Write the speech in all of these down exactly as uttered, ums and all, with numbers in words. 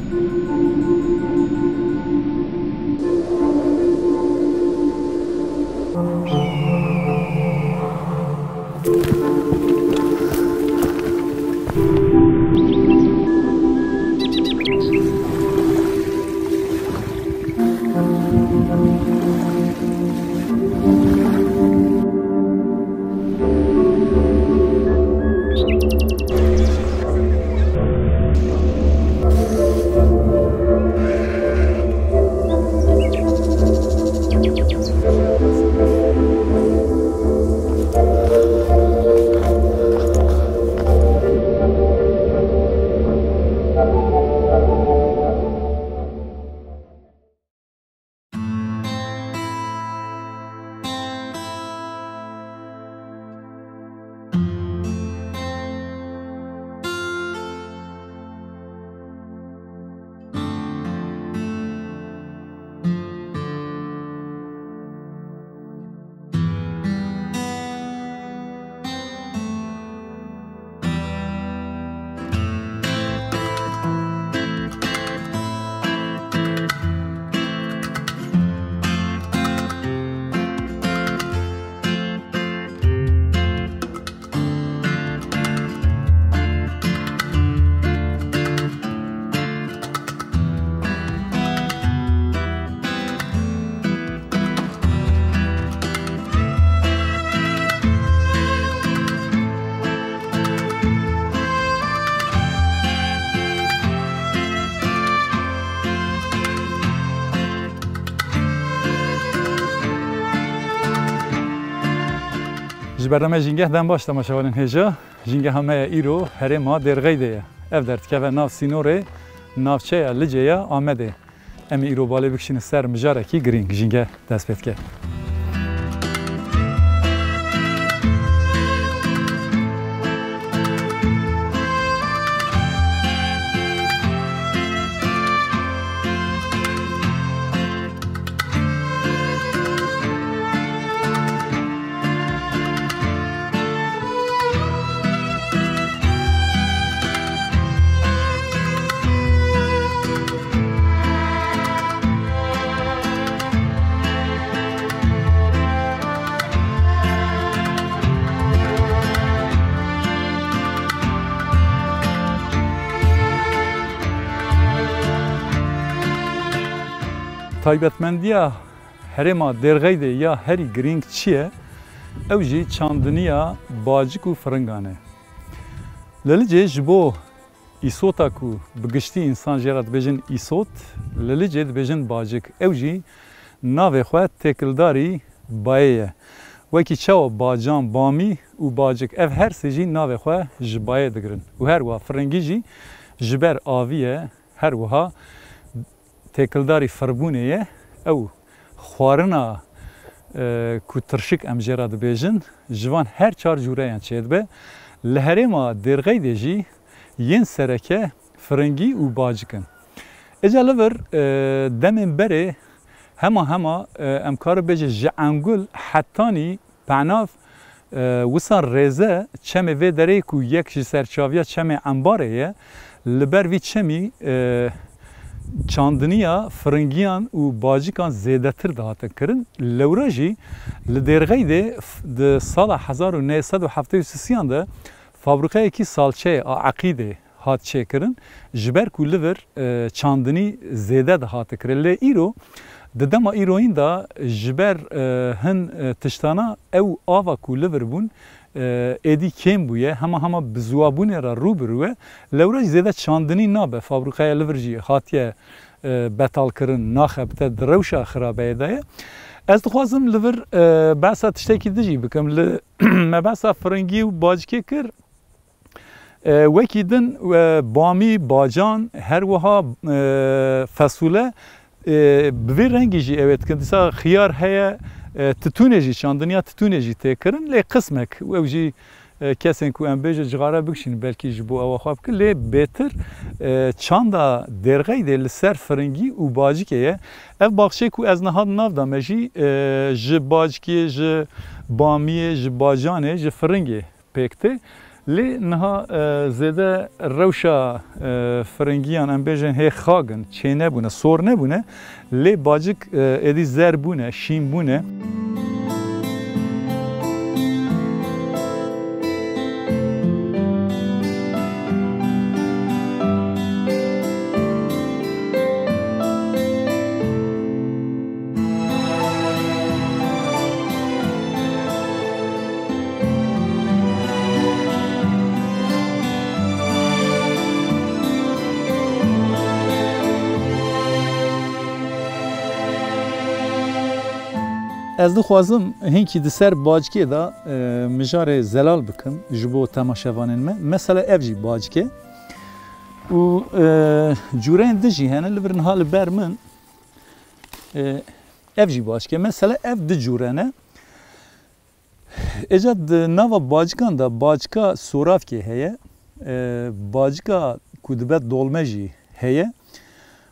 Ji bername Jîngeh dem baş temaşevanên hêja. Jîngeha me ya îro herêma Dêrxeydê ye. Ev derdikeve nav sînorê navçeya Licê ya Amedê. Em ê îro balê bikişînin ser mijarekî girîng. Jînge dest pê dike. Taybetmendiya herêma Dêrxeydê ya herî girîng çi ye? Ew jî çandiniya bacik û firingan e. Li Licê ji bo îsota ku bi giştî însan jê re dibêjin îsot, li Licê dibêjin bacik. Ew jî navê xwe têkildarî bayê ye. Wekî çawa bacan, bamî û bacik, ev her sê jî navê xwe ji bayê digirin. Û her wiha firingî jî ji ber avî ye, her wiha têkildarî firbûnê ye. Ew xwarina, e, ku tirşik em jê re dibêjin, ji van her çar cûreyan çêdibe. Li herêma Dêrxeydê jî yên sereke firingî û bacik in. Êca li vir, e, demên berê hema hema, e, em kare bêje ji Engul hetanî Penav, e, wisa rêze çemê vê derê ku yek ji serçaviya çemê Embarê ye, li ber vî çemî, e, çandiniya firingiyan û bacikan zêdetir dihatin kirin. Lewra jî li Dêrxeydê f-, di sala hezar û neh sed û heftê û sisiyan de fabrîkayekî salçeyê a Eqîdê hat çêkirin, ji ber ku li vir, e, çandinî zêde dihate kirin. Lê îro, di dema îroyîn de ji ber, e, hin, e, tiştana ew ava ku li vir bûn, e, êdî kêm bûye, hema hema bi ziwabûnê re rû bi rû ye. Lewra jî zêde çandinî nabe, fabrîkaya li vir jî hatiye, e, betalkirin, naxebite, di rewşa xirabeyê de ye. Ez dixwazim li vir, e, behsa tiştekî din jî bikim. Li, me behsa firingî û bacikê kir. E, wekî din, e, bamî, bacan, her wiha, e, fesûle, e, bi vî rengî jî ew ê dikin. Dîsa xiyar heye, e, titûnê jî, çandiniya titûnê jî tê kirin. Lê qismek, ew jî, e, kesên ku em bêje cixare bikişînin, belkî ji bo ewa xwe bikin. Lê bêtir, e, çanda Dêrxeydê li ser firingî û bacikê ye. Ev baxçeyê ku ez niha di nav de me jî, e, ji bacikê, ji bamiyê, ji bacanê, ji firingê pêk tê. Lê niha, e, zêde rewşa, e, firingiyan, em bêjin hê xag in, çênebûne, sor nebûne, lê bacik, e, êdî zer bûne, şîn bûne. Ez dixwazim hinkî di ser bacikê de, e, mijarê zelal bikim ji bo temaşevanên me. Mesela ev jî bacik e. Û, e, cûreyên din jî hene, li vir niha li ber min. E, ev jî bacik e. Mesela ev du cûre ne. Êca di nava bacikan de bacika soravkê heye, e, bacika ku dibe dolme jî heye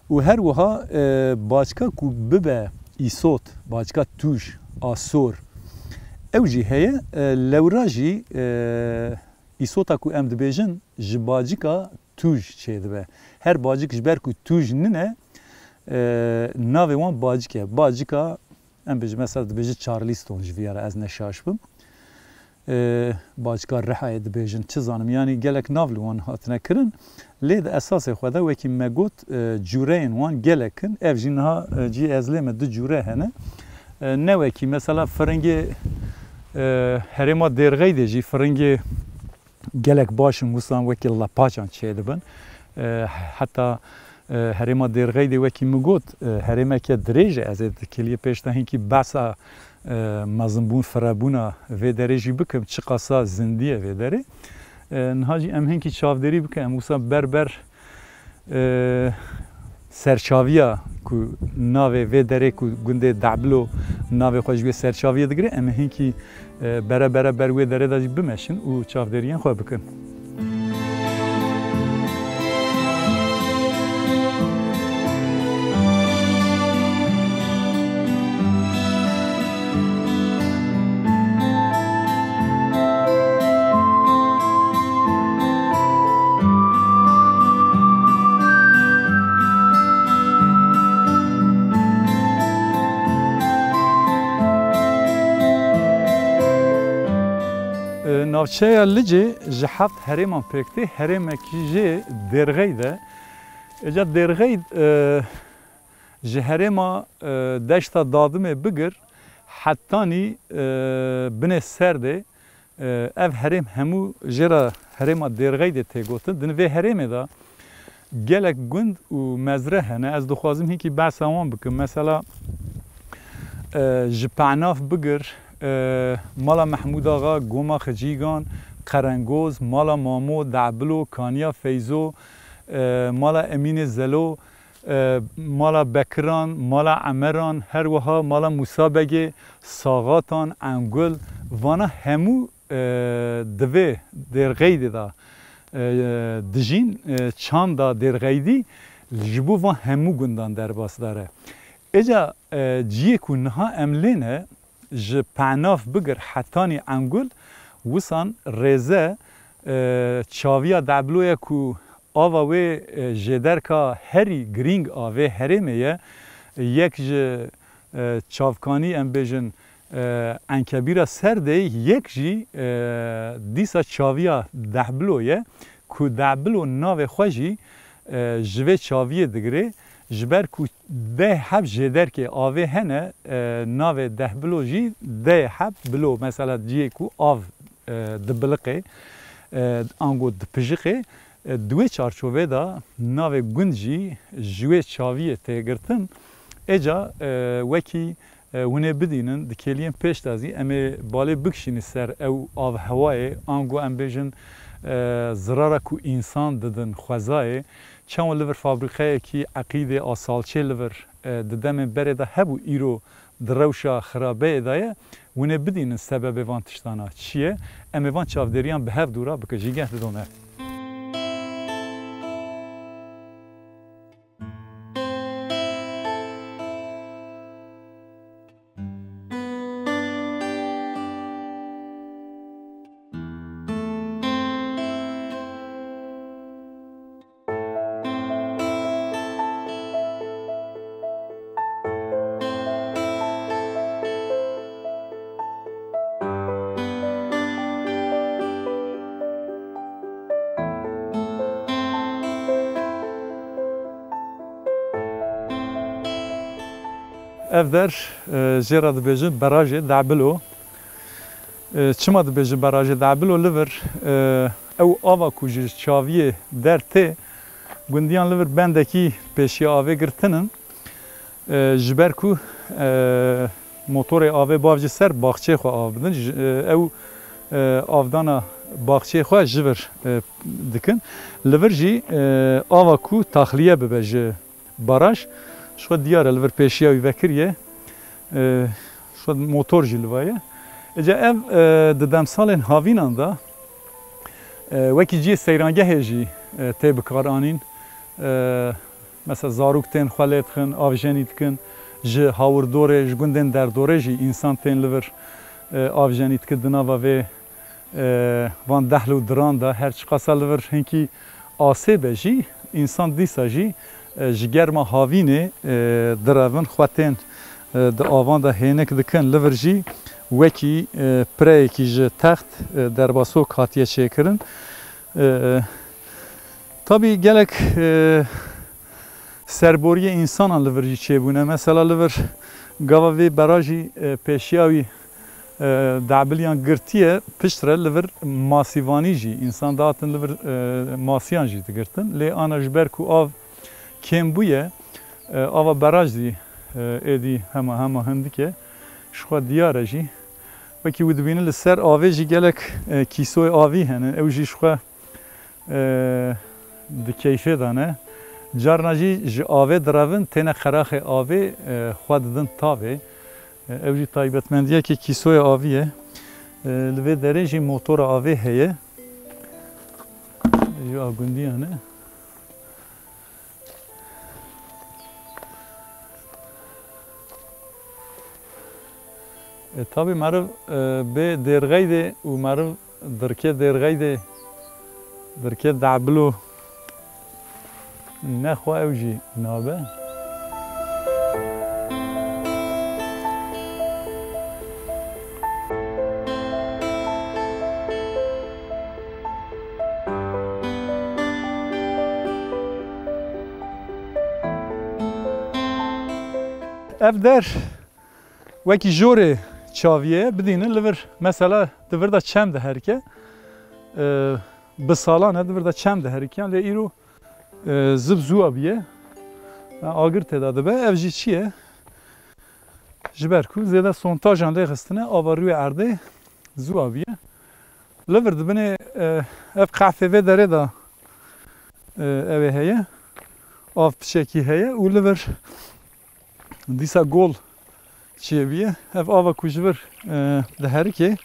û her wiha, e, bacika ku bibe îsot, bacika tûj, a sor, ew jî heye. E, lewra jî, e, îsota ku em dibêjin ji bacika tûj çêdibe. Her bacik ji ber ku tûj nine, e, navê wan bacik e. Bacika Em bêjin, mesela dibêjin Charleston ji vî ya re, ez ne şaş bim. Ee, bacika Rihayê dibêjin, çi zanim, yanî gelek nav li wan hatine kirin. Lê di esasê xwe de wekî me got, e, cûreyên wan gelek in. Ev jî niha, e, cî ez lê me du cûre hene. E, ne wekî mesela firingê, e, herêma Dêrxeydê jî firingê gelek baş in, wisan wekî lepaçan çêdibin. E, heta, e, herêma Dêrxeydê wekî min got, e, herêmeke dirêj e, ez ê di kêliyê pêş de hinkî behsa, e, mezinbûn, firebûna vê derê jî bikim, çiqasa zindî ye vê derê. E, niha jî em hinkî çavdêrî bikin, em wisa ber ber e, serçaviya ku navê vê derê ku gundê Debilo navê xwe ji wê serçaviyê digire, em ê hinkî, e, bere bere ber wê derê de jî bimeşin û çavdêriyên xwe bikin. E, navçeya Licê ji heft herêman pêk tê, herêmekî jê Dêrxeyd e. Êca Dêrxeyd, e, ji herêma, e, Deşta Dadimê bigir hetanî, e, binê Serdê, e, ev herêm hemû jê re herêma Dêrxeydê tê gotin. Di vê herêmê de gelek gund û mezre hene. Ez dixwazim hinkî behsa wan bikim. Mesela, e, ji Penaf bigir, e, Mala Mehmûd Axa, Goma Xicîgan, Qerengoz, Mala Mamo, Debilo, Kaniya Feyzo, e, Mala Emînê Zelo, e, Mala Bekiran, Mala Emeran, her wiha Mala Mûsa Begê, Saxatan, Engul, vana hemû, e, di vê Dêrxeydê de, e, dijîn, e, çanda Dêrxeydî ji bo van hemû gundan derbasdar e. Êca, e, ciyê ku niha em lê ne, ji Penaf bigir hetanî Engul, wisan rêze, e, çaviya Debloye ku ava wê, e, jêderka herî girîng a vê herêmê ye. Yek ji, e, çavkanî, em bêjin, e, Enkebîra Serdê, yek jî, e, dîsa çaviya Dehbilo ye, ku Dehbilo navê xwe jî, e, ji vê çaviyê digirê, ji ber ku deh heb jêderkê avê hene, e, navê Dehbilo jî deh heb bilo, mesela ciyê ku av, e, dibiliqê, e, ango dipijiqê, e, di wê çarçovê de navê gund jî ji wê çaviyê tê girtin. Êca, e, wekî, e, hûn ê bidînin, di kêliyên pêş de zî em ê balê bikişînin ser ew avhewayê, ango em bêjin, e, zirara ku însan didin xwezayê. Çawa li vir fabrîqeyekî eqîdê a salçê li vir, e, di demên berê de hebû, îro di rewşa xirabeyê de ye. Hûn ê bidînin sebebê van tiştana çi ye. Em ê van çavdêriyan bi hev dûra bikin. Jîngeh didome. Ev der, e, jê re dibêjin Berajê Debilo. E, çima dibêjin Berajê Debilo? Li vir, e, ew ava ku ji çaviyê der tê, gundiyan li vir bendekî pêşiya avê girtin in. E, ji ber ku, e, motorê avê bavêjî ser baxçeyê xwe av bidin. Ji, e, ew, e, avdana baxçeyê xwe ji vir, e, dikin. Li vir jî, e, ava ku taxliye bibe ji baraj, ji xwe diyar e, li vir pêşiya wî vekiriye. E, ji xwe motor jî li va ye. Ece ev, e, di demsalên havînan de, e, wekî cihê seyrangehê jî, e, tê bikaranîn. E, Mesela zarok tên xwe lê dixin, avjenî dikin, ji hawirdorê, ji gundên derdorê jî însan tên li vir, e, avjenî dikin di nava vê, e, van dehl û diran de, her çiqasa li vir hinkî asê be jî, însan dîsa jî, e, ji germa havînê, e, direvin, xwe tên, e, di avan de hênik dikin, li vir jî wekî, e, pireyekî ji text, e, derbasok hatiye çêkirin. E, Tabî gelek, e, serboriyê însanan li vir jî çêbûne. Mesela li vir gava vê berajî, e, pêşiya wî, e, debiliyan girtiye, piştre li vir masîvanî jî, însan dihatin li vir, e, masiyan jî digirtin. Lê ana ji ber ku av kêm bûye, e, ava beraj zî, e, êdî hema hema hindik e. Ji xwe diyar e jî. Wekî we dibînin li ser avê jî gelek, e, kîsoyê avî hene. Ew jî ji xwe e, di keyfê de ne. Carna jî ji avê direvin, têne qeraxê avê, e, xwe didin tavê. E, ew jî taybetmendiyekî kîsoya avî ye. E, li vê derê jî motora avê heye. Ji a gundiyan e. E, tabî meriv, e, bê Dêrxeydê û meriv dirkê Dêrxeydê, dirkê Debilo nexwe ew jî nabe. Ev der wekî jorê çaviyê ye, bidînin li vir mesela di vir de çem diherike. Ee, bi salan e di vir de çem diherikiyan, lê îro, e, zib zû abiye. Yani agir tê de dibe. Ev jî çi ye? Ji ber ku zêde sontajan lê xistine, ava rûyê erdê zû abiye. Li vir dibinê, e, ev qehfê vê derê de, e, ew ê heye. Av piçekî heye û li vir dîsa gol çêbûye. Ev ava ku ji vir, e, diherikê,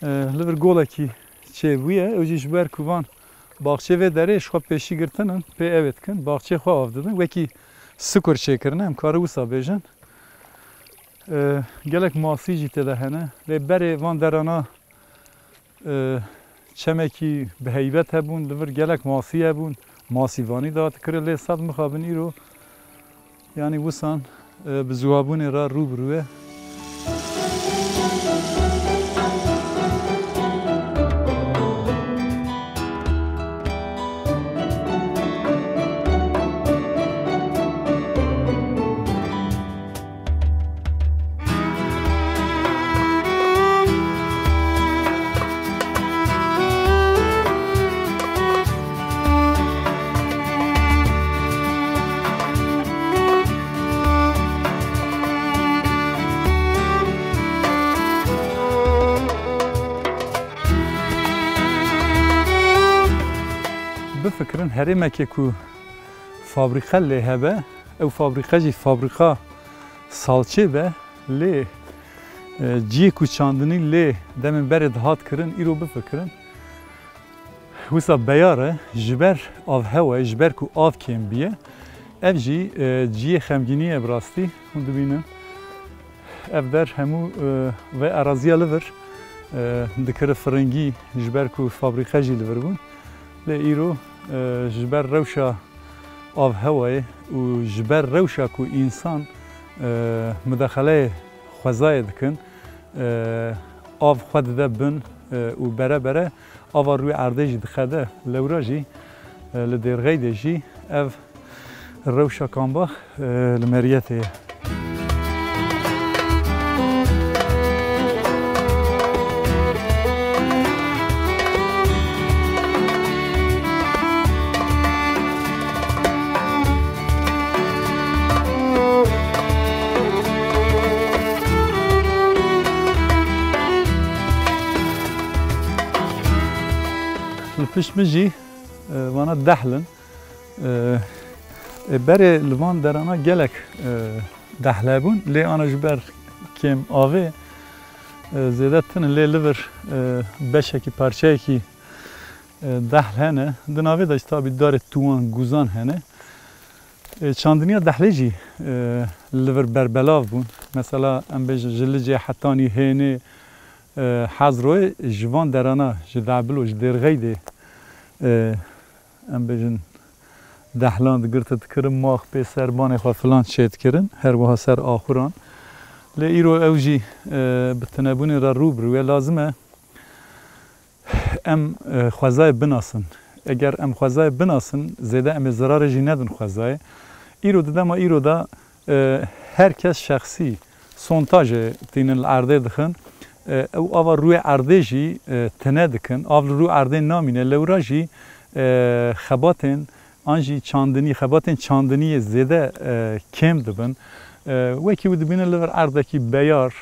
e, li vir golekî çêbûye. Ew jî ji ber ku van baxçê vê derê ji xwe pêşî girtin in, pê ew ê dikin. Baxçê xwe av didin. Wekî sikur çêkirine, em kare wisa bêjin. E, gelek masî jî tê de hene. Lê berê van derana, e, çemekî bi heybet hebûn, li vir gelek masî hebûn, masîvanî dihat kirin, lê sed mixabin îro, yanî wisan, e, bi ziwabûnê re rû bi rû ye. Bifikirin herêmekê ku fabrîqe lê hebe, ew fabrîqe jî fabrîqa salçê be, lê, e, cihê ku çandinî lê demên berê dihat kirin, îro bifikirin. Wisa beyar e, ji ber avhewayê, ji ber ku av kêm bûye, ev jî, e, cihê xemgînî ye bi rastî. Hûn dibînin. Ev der hemû, e, vê eraziya li vir, e, dikiri firingî ji ber ku fabrîqe jî li vir bûn. Lê îro, e, ji ber rewşa avhewayê û ji ber rewşa ku însan, e, midexeleyê xwezayê dikin, e, av xwe dide bin, e, û bere bere ava rûyê erdê jî diqede. Lewra jî, e, li Dêrxeydê jî ev rewşa kambax, e, li meriyetê ye. Pişt min jî, e, vana dehl in. E, e, berê li van derana gelek, e, dehl hebûn, lê ana ji ber kêm avê, e, zêde tune, lê li vir, e, beşekî, parçeyekî, e, dehl hene. Di navê de jî tabî darê tuwan, guzan hene. E, çandiniya dehlê jî, e, li vir berbelav bûn. Mesela, em bêjin, ji Licê, Hetanî, Hênê, e, Hezroyê, ji van derana, ji Debilo, ji Dêrxeydê, e, em bêjin, dehlan digirtin, dikirin, max pê ser banê xwe filan çêdikirin, her wiha ser axuran. Lê îro ew jî, e, bi tunebûnê re rû bi rû ye. Lazim e em, e, xwezayê binasin. Eger em xwezayê binasin, zêde em ê zirarê jî nedin xwezayê. Îro, di dema îro de, e, her kes şexsî sontajê tînin li erdê dixin. E, ew ava rûyê erdê jî, e, tune dikin. Av li rû erdê namîne. Lewra jî, e, xebatên an jî çandinî, xebatên çandiniyê zêde, e, kêm dibin. E, wekî wî dibînin li vir erdekî beyar,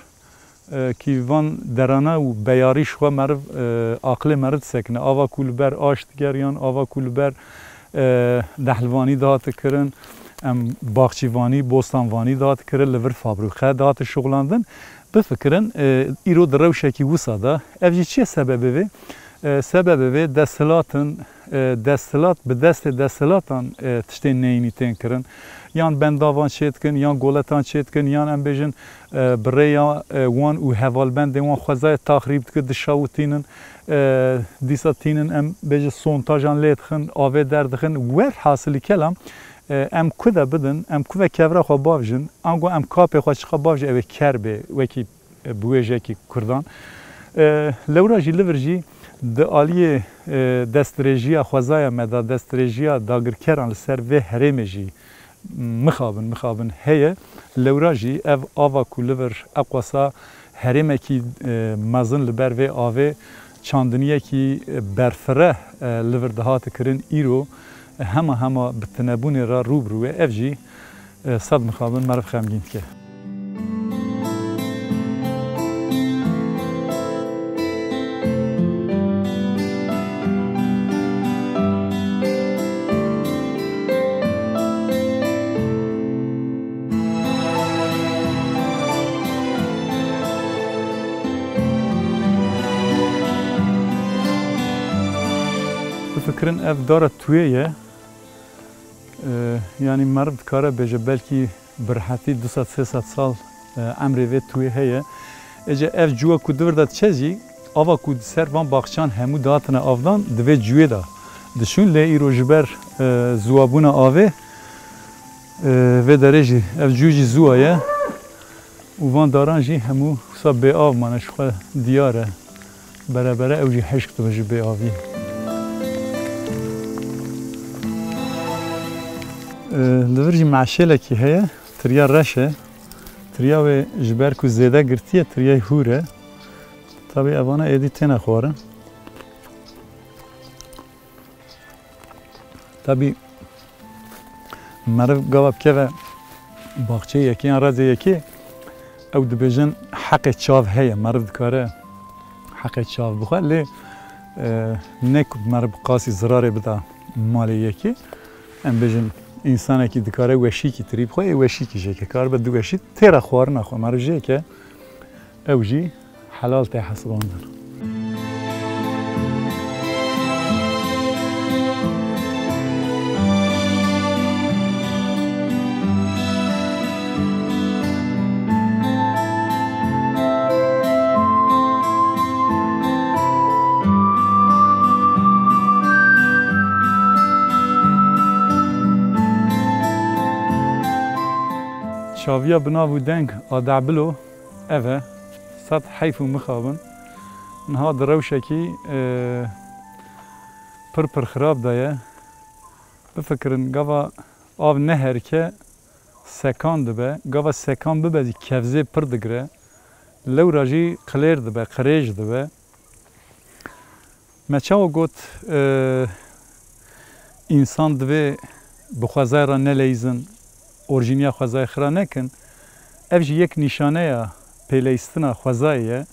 e, kî van derana û beyarî ji xwe meriv, e, aqilê meriv disekine. Ava ku li ber aş digeriyan, ava ku li ber, e, dehlvanî dihate kirin, em baxçîvanî, bostanvanî dihate kirin, li vir fabrîqe dihate şixulandin. Bifikirin, e, îro di rewşekî wisa de. Ev jî çi ye sebebê vê? E, sebebê vê desthilatin, e, desthilat bi destê desthilatan, e, tiştên neyînî tên kirin. Yan bendavan çêdikin, yan goletan çêdikin, yan em bêjin, e, bi rêya, e, wan û hevalbendên wan xwezayê taxrîb dike, dişawitînin, e, dîsa tînin em bêjin sontajan lê dixin, avê derdixin. Werhasilî kelam, e, em ku de bidin, em ku ve kevra xwe bavjin, ango em kapê xwe çiqa bavjin, ew ê ker bê, wekî e, biwêjekî Kurdan. E, lewra jî li vir jî di aliyê, e, destdirêjiya xwezaya me de, destdirêjiya dagirkeran li ser vê herêmê jî mixabin, mixabin heye. Lewra jî ev ava ku li vir eqwasa herêmekî, e, mezin li ber vê avê çandiniyekî, e, berfireh, e, li vir dihate kirin, îro hema hema bi tunebûnê re rû bi rû ye. Ev jî, e, sed mixabin meriv xemgîn dike. Bifikirin ev dara tuyê ye. E, yanî meriv dikare bêje belkî bi rehetî du sed sê sed sal, e, emrê vê tuyê heye. Êce ev cuwa ku di vir de diçe jî, ava ku di ser van baxçan hemû dihatine avdan, di vê cuyê de diçûn. Lê îro ji ber, e, ziwabûna avê, e, vê derê jî ev cû jî ziwa ye. Û van daran jî hemû wisa bêav mane, ji xwe diyar e. Berebere ew jî hişk dibe ji bêavî. E, li vir jî meşêlekî heye, tiriya reş e. Tiriya wê ji ber ku zêde girtî ye, tiriyayê hûr e. Tabî evana êdî têne xwarin. Tabî meriv gava bikeve baxçeyê yekê yan rezê yekê, ew dibêjin heqê çav heye, meriv dikare heqê çav bixwe, lê, e, ne ku meriv bi qasî zirarê bida malê yekê. Em bêjin, însanekî dikare weşîkî tirî bixwe, ê weşîkî jêke, karibe du weşî têra xwarina xwe meriv jêke. Ew jî helal tê hesibandin. Çaviya bi nav û deng a Debilo ev e. Sed heyf û mixabin. Niha di rewşekî, e, pir pir xirab de ye. Bifikirin, gava av neherike sekan dibe. Gava sekan bibe jî kevzê pir digire. Lewra jî qilêr dibe, qirêj dibe. Me çawa got, e, însan divê bi xwezayê re neleyîzin, orjîniya xwezayê xira nekin? Ev jî yek nîşaneya pêleyîstina xwezayê ye.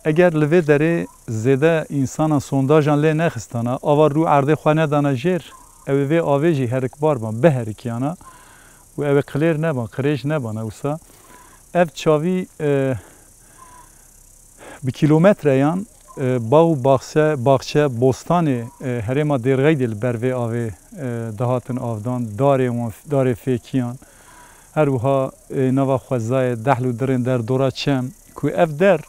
Eger li vê derê zêde însanan sondajan lê nexistana, ava rû erdê xwe nedana jêr, ew ê vê avê jî herikbar ban, biherikiyana û ew ê qilêr neban, qirêj nebana wisa. Ev çavî, e, bi kîlometreyan, e, bax û baxçe, baxçe, bostanê, e, herêma Dêrxeydê li ber vê avê, e, dihatin avdan, darê wan, darê fêkiyan. Her wiha, e, nava xwezayê, dehl û dirên derdora çem, ku ev der,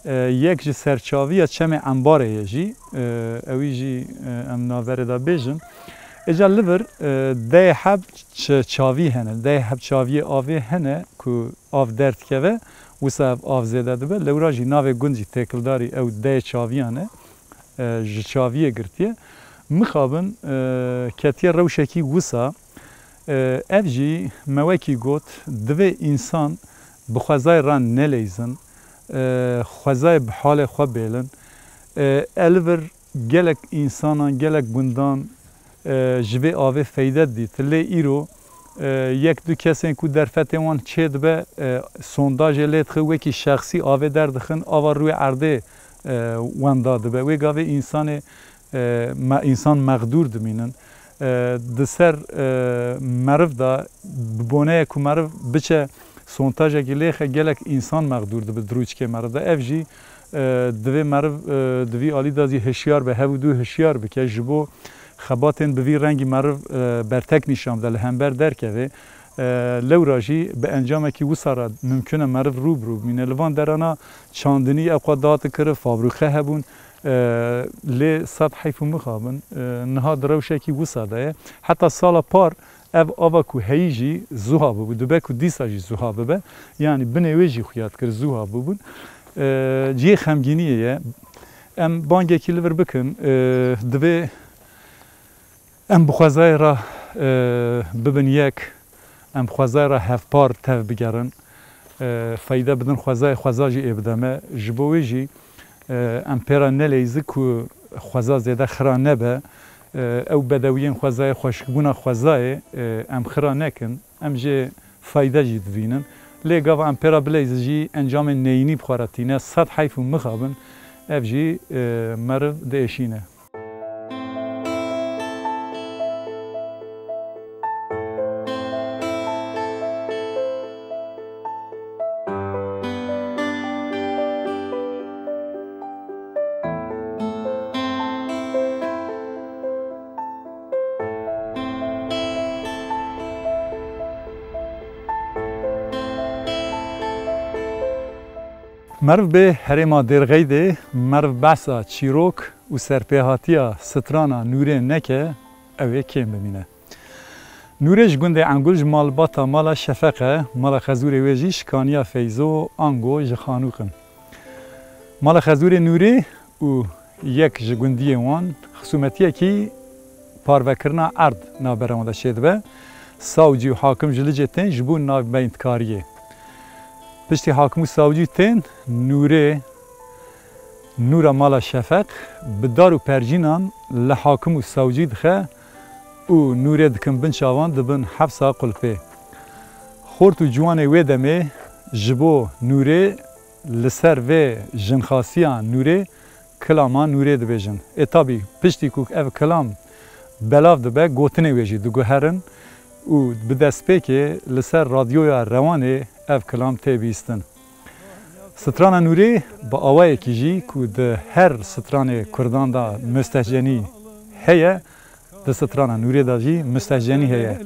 e, yek ji serçaviya çemê Embarê ye jî, e, ewî jî, e, em navberê de bêjin. Êca li vir, e, dehê heb ç-, çavî hene, dehê heb çaviyê avê hene ku av derdikeve, wisa ev av zêde dibe. Lewra jî navê gund jî têkildarî ew dehê çaviyan e, e, ji çaviyê girtiye. Mixabin, e, ketiye rewşekî wisa, e, ev jî me wekî got, divê însan bi xwezayê re neleyzin, e, xwezayê bi halê xwe bêlin. E, e li vir gelek însanan, gelek gundan, e, ji vê avê feyde dît. Lê îro, e, yek du kesên ku derfetê wan çêdibe, e, sondajê lê dixin, wekî şexsî avê derdixin, ava rûyê erdê, e, wenda dibe. Wê gavê însanê, e, me-, însan mexdûr dimînin. E, di ser, e, meriv de bi boneye ku meriv biçe sontajekî lêxe, gelek însan mexdûr dibe di rûçikê meriv de. Ev jî, e, divê meriv, e, di vî alî de jî hişyar be, hev û du hişyar bike. Ji bo xebatên bi vî rengî meriv, e, bertek nîşan bide, li hember derkeve. E, lewra jî bi encamekî wisa re mimkun e meriv rû bi rû bimîne. Li van derana çandinî ew qat dihatin kirin, fabrîqe hebûn. E, lê sed heyf û mixabin, e, niha di rewşekî wisa de ye. Heta sala par ev ava ku heyî jî zuha bûbû, dibe ku dîsa jî zuha bibe. Yanî binê wê jî xuya dikir, zuha bûbûn. E, cihê xemgîniyê ye. Em bangekî li vir bikin, e, divê em bi xwezayê re, e, bibin yek, em bi xwezayê re hevpar tev bigerin, e, feyde bidin xwezayê, xweza jî ê bide me. Ji bo wê jî, e, em pê re neleyzin ku xweza zêde xira nebe, e, ew bedewiyên xwezayê, xweşikbûna xwezayê, e, em xira nekin, em jê feyde jî dibînin. Lê gava em pê re bileyzin jî encamên neyînî bi xwe re tîne, sed heyf û mixabin, ev jî, e, meriv diêşîne. Meriv bê herêma Dêrxeydê, meriv behsa çîrok û serpêhatiya strana Nûrê neke, ew ê kêm bimîne. Nûrê ji gundê Engul, ji malbata mala Şefeq e, mala xezûrê wê jî şikaniya Feyzo, ango ji Xanûk in. Mala xezûrê Nûrê û yek ji gundiyên wan xisûmetiyekî parvekirina erd navbera wan de çêdibe. Sawcî û hakim ji Licê tên ji bo navbeyntkariyê. Piştî hakim û sawcî tên, Nûrê, Nûra mala Şefeq, bi dar û percînan li hakim û sawcî dixe û Nûrê dikin bin çavan, dibin hefsa qulpê. Xort û ciwanê wê demê ji bo Nûrê li ser vê jinxasiya Nûrê kilama Nûrê dibêjin. Ê tabî piştî ku ev kilam belav dibe, gotinê wê jî diguherin û bi destpêkê li ser radyoya Rewanê ev kilam tê bîstin. Strana Nûrê bi awayekî jî ku di her stranê kurdan de mustehcenî heye, di strana Nûrê de jî mustehcenî heye.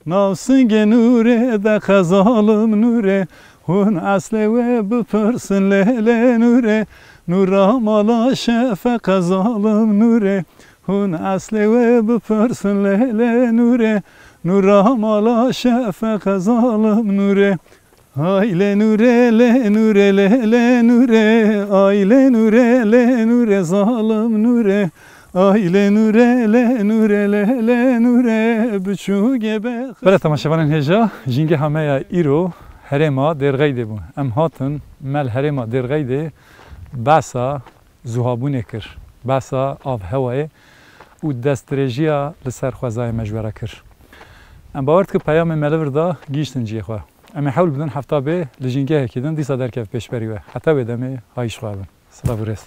Nav singê Nûrê de qe zalim Nûrê, hûn eslê wê bipirsin lê lê Nûrê, Nûra mala Şefeq e zalim Nûrê, hûn eslê wê bipirsin lê lê Nûrê, Nûra mala Şefeq e zalim Nûrê. Ay lê Nûrê, lê Nûrê, lê lê Nûrê, ay lê Nûrê, lê Nûrê, zalim Nûrê. Ay lê Nûrê, lê Nûrê, lê lê Nûrê, biçûgê bê. Belê temaşevanên hêja, jîngeha me ya îro herêma Dêrxeydê bû. Em hatin me li herêma Dêrxeydê behsa zuhabûnê kir, behsa avhewayê û destdirêjiya li ser xwezayê me ji we re kir. Em bawer dikin peyamê me li vir da gihîştin cihê xwe. Em ê hewl bidin hefta bê li jîngehekî din dîsa derkev pêşberî we. Heta wê demê hayîş xwe bin. Silav û rêz.